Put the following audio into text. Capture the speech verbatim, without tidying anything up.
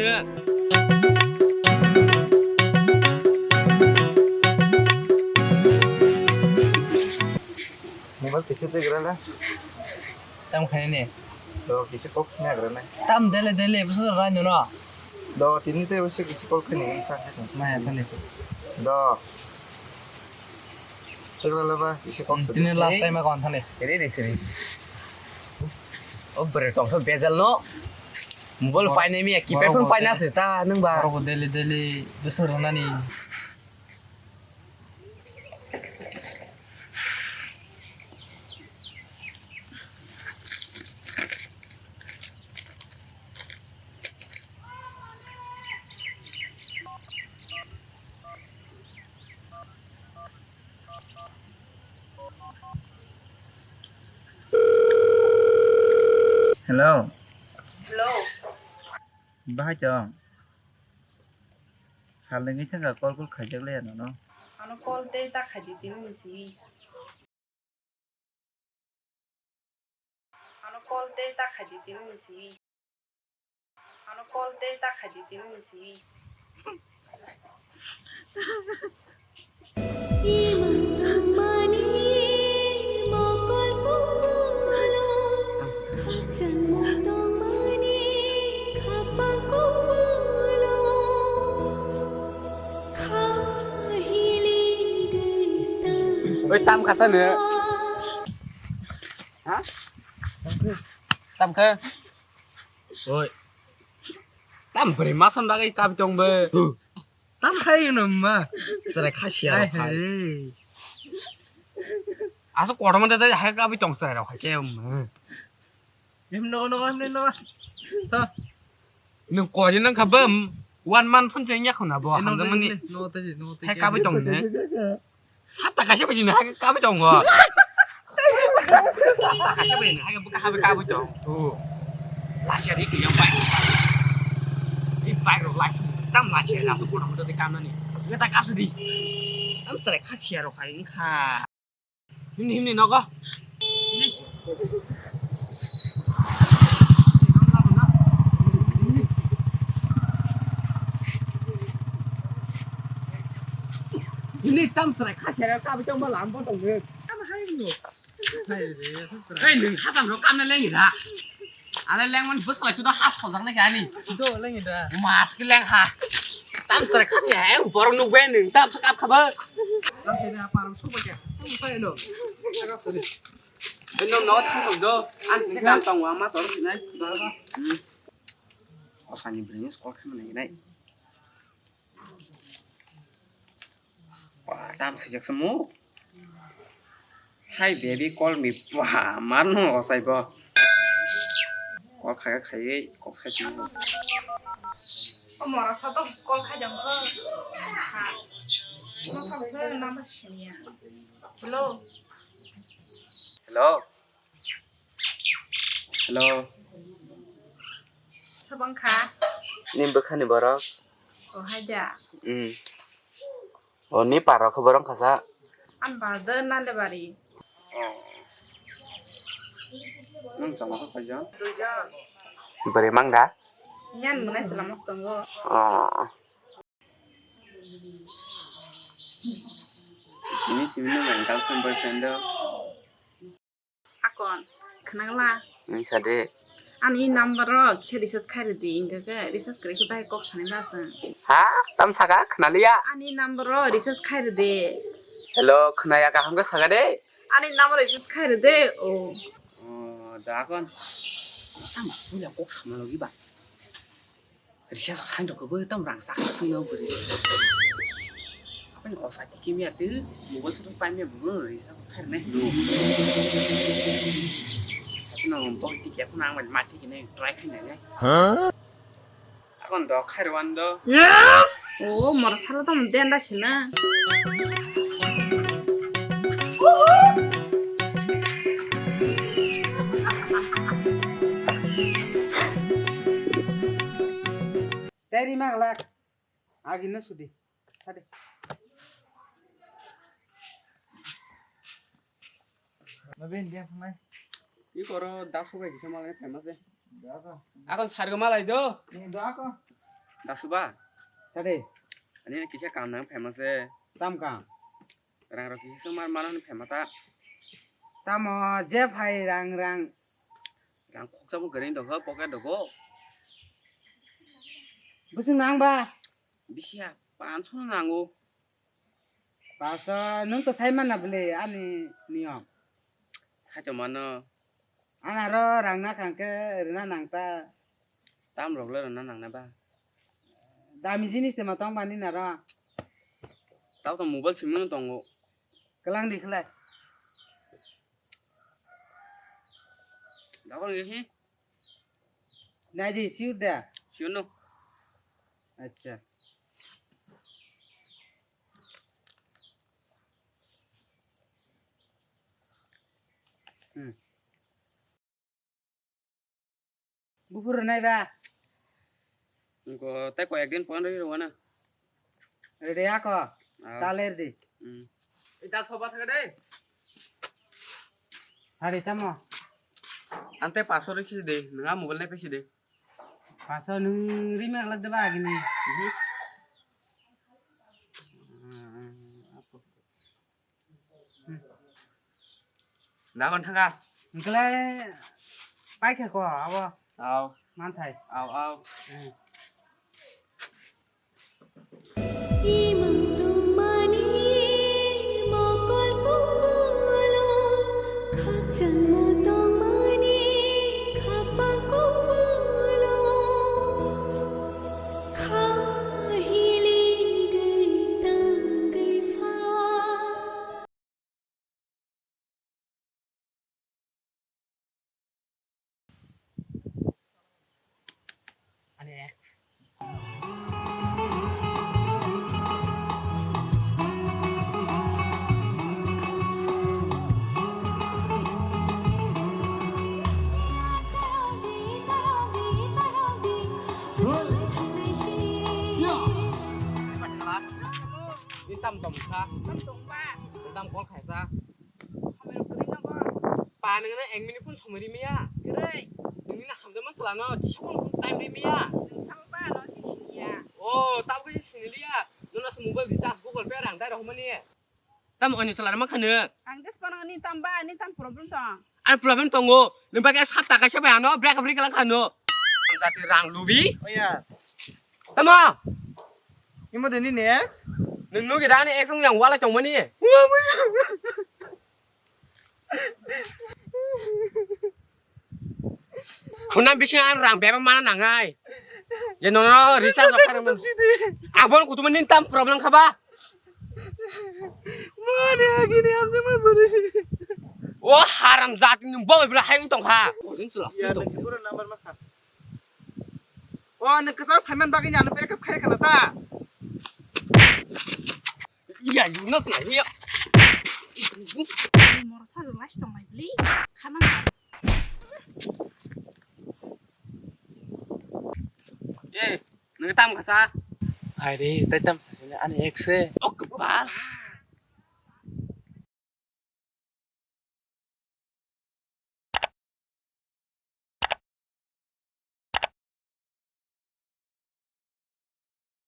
Mobile kisa twi gra le. Tam khaini. Do kisa kok khna gra nai. Tam dele dele bwswk rai nono. Do tini tei bwswk kisa kok khani. Maya thani. Do. Twi gra le ba kisa kok. Tini last time kon thani. Ere re sere. O bwrwi tongsa bejal no. Mobile painai miya, keypad phone paina se ta nwng ba. Borok dele dele bwswk rwnani. Hello. Hello. Bahai chong. Salnwi thangkha call call khaijak le nono. Ano call tei ta khaidi tini ni simi. Ano call tei ta khaidi tini ni simi. Ano call tei ta khaidi tini ni simi. Oi, tam kasa ne. Ha? Tam kha. Oi. Tam bwrwi masan bagwi kabi tong bo. Tam khai no ma. Chwrai kha siya rok khai. Aswk kotorma de hai kabi tong chwrai rok khai ke um. Em no no em no. To. Nwng koi nang kha bam one month phone cheng yak khuna bo hamjamani. No te no te. Hai kabi tong ne. Sata kaisa bujina hai kabi tong bo. Sata kaisa bujina hai kabi kabi tong. Tu. Lasia di yang bai. Di bai ro lai. Tam lasia la su kuna muda di kamani. Nge ta kasu di. Tam sare kha siya ro khai kha. Himni himni nogo. Himni tam sare kha siya ro kabi tong bo lam bo tong. Tam hai no. Ei, nwng hatam rok kamna lengi da. Ale lengmani bwswlai sudo has kholjak nai ani. Do lengi da. Mas ki leng ha. Tam sare khasi hai, borok nukbe nwng tam sakap khaba. Tam sini apa ram suba kya? Tam sai lo. Eno no thang do. An se kam tong wa ma tor sinai. Hmm. Osani bring call khamna nai. Ba, dam swijak se mo. Hi baby, call me. Ba, mar no osai bo. Call khai khai kok sai tong. O mora sa to call khai jang ko. Ha. No sa sa number siya. Hello. Hello. Hello. Sabang kha. Ni bwkhani borok? O hai da. Hmm. O ni paro khe borok khasa. An ba de nale bari. Oh. Nung sama kha khaja? Duijon. Bari mang da? Yan mwnai chwla mok tongo. Oh. Ini sini nang girlfriend boyfriend do. Akon, khwnagla. Nung sa de. Ani number o kisa recharge khai rwdi, hingkha khe recharge kwrwi khe bai kok sanai ba chwng. Ha? Tam saka? Khwnaliya? Ani number o recharge khai rwdi. Hello, khwnaya kaham khe saka de. Ani number o recharge khai rwdi, o. O, da akon. Tam puila kok sama logi ba. Risa so sain rok bo tam rang sak sing no guri. Apa ni osa tiki mi atu mobile se pai mi bu risa so khai ne. Apa no bo tiki apa nang ma tiki ne try khai ne. Ha? Akon do khai ro an do. Yes. Oh, mora sala tam den da sina. Teri maglak. Agi no sudi. Hadi. Mabin dia khamai. I koro dasu bai kisa malai famous de. Dako. Akon sargo malai do. Ni dako. Dasu ba? Sadi. Ani na kisa kam nang phema se. Tam kam? Rang rok kisa mar mana ni phema ta. Tamo je phai rang rang. Rang khoksa bo gering dogo, pocket dogo. Bwswk nang ba? Bisi ya, panso no nango. Panso, nwng to sai manna bwle ani niyom. Sai to mano. Anaro rang na khang khe rina nang ta. Tam rok le rina nang na ba. Dami jinis te ma tong bani naro. Tao to mobile simi no tongo. Kelang di khlai. Dakon ge hi. Nai di, sure da? Sure no. Acha. Hmm. Buphuru nai ba? Ko, tei ko ekdin phone ri rwana. Ready ako? Ah. Taler di. Hmm. Ita soba thaka de. Hari tamo? Ante paso ri kisi de, nga mobile nai pesi de. Paso nung ri mak lak de ba agini. Mhm. Dagon thanga. Hingkle paikha ko abo. Au. Manthai. Au, au. Hmm. Imang tongmani mokol kumbolo, khakchangma tongmani khapang kumbolo, kha hili gaitan gaipha. Ani ex. Ni tam tong kha. Tam tong ba. Tam kol khaisa. Somoi rok kwrwi nogo. Pa, nwngno ek minute phone somoi rimaya. Kwrwi. Nwngni na hamjakma chwlano kisa phone time rimaya. Nwng tamo ba no si siniya. O, tamo khe siniliya. Nono se mobile recharge Google Pay rang dai rohormani. Tamo ani chwla rwma kha nwng? Ang des panang ni tam ba, ani tam problem tong? Ani problem tongo. Nwng ba khe sat taka se bai ano break up ri kalang kha no. Jati rang lubi. Oya. Tamo? Imo de nini ex? Nwng nugi rani ex wng yang wala tongmani. Khuna bising ang rang bebak mana nangnai. Je nono recharge rok kharang. Abon kutumani tam problem khaba? Mani agini amjama bori. O haram jati nwng bo bro hai tongkha. Odin chwla. Ya, tong. Nang kiboro number ma kha. O, nwng kwcharo phaiman bagwi ni ano break up khai kana ta? Ya, you know, sir, here. Moro sa rwlai tong lai bli. Khaman. Eh, nwng tam kasa? Hai re, tai tam sa sini ani ek se. Ok, ba.